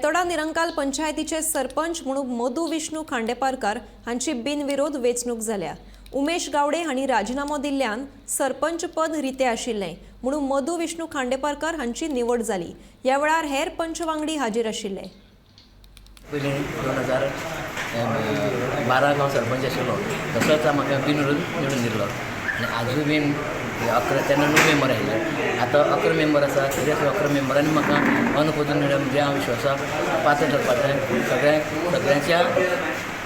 बेतोडा निरंकाल पंचायतीचे सरपंच म्हणून मधू विष्णू खांडेपारकार हांची बिनविरोध वेंचणूक जाल्या. उमेश गावडे हांणी राजिनामो दिल्ल्यान सरपंच पद रितें आशिल्लें म्हणून मधू विष्णू खांडेपारकार हांची निवड जाली. ह्या वेळार हेर पंच वांगडी हाजीर आशिल्ले. पयलीं 2012 हांव सरपंच आशिल्लो, तसोच म्हाका बिनविरोध निवडून दिल्लो आनी आजूय बीन 11, तेन्ना 9 मेंबर आशिल्ले, आतां 11 मेंबर आसा. तरी आसतना 11 मेंबरांनी म्हाका अनपदून निवडून म्हणजे हांव विश्वासाक पात्र ठरपाचें. सगळ्यांच्या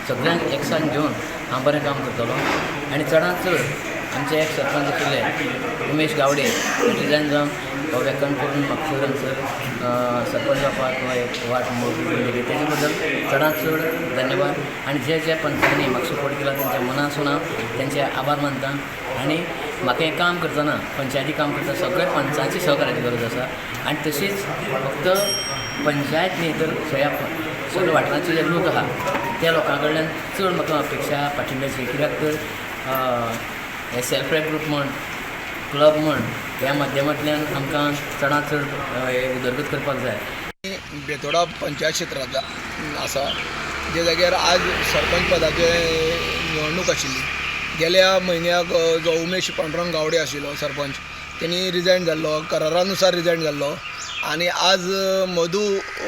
सगळ्यांक एकसाण घेवन हांव बरें काम करतलो. आनी चडांत चड आमचे एक सरपंच आशिल्ले उमेश गावडे रिजायन जावन हो वेकंट करून म्हाका हांगसर सरपंच जावपाक हो एक वाट मोडली दिली, तेजे बद्दल चडांत चड धन्यवाद. आनी जे जे पंचांनी म्हाका सपोर्ट केला तेंच्या मनासून हांव तेंचे आभार मानता. आनी म्हाका हें काम करतना, पंचायती काम करतना सगळ्या पंचांची सहकार्याची गरज आसा. आनी तशीच फक्त पंचायत न्ही तर सगळ्या सगळ्या वाठारांचे जे लोक आहा त्या लोकां कडल्यान चड म्हाका अपेक्षा पाठिंब्याची, कित्याक तर हे सेल्फ हेल्प ग्रूप म्हण, क्लब म्हण, ह्या माध्यमांतल्यान आमकां चडांत चड हे उदरगत करपाक जाय. बेतोडा पंचायत क्षेत्रांत आसा, जे जाग्यार आज सरपंच पदाचे निवडणूक आशिल्ली. गेल्या म्हयन्याक जो उमेश पांडुरंग गावडे आशिल्लो सरपंच, तेणी रिजायन जाल्लो, करारानुसार रिजायन जाल्लो आनी आज मधू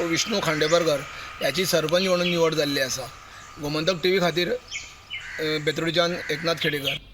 विष्णू खांडेपारकर ह्याची सरपंच म्हणून निवड जाल्ली आसा. गोमंतक टीव्ही खातीर बेतोडच्यान एकनाथ खेडेकर.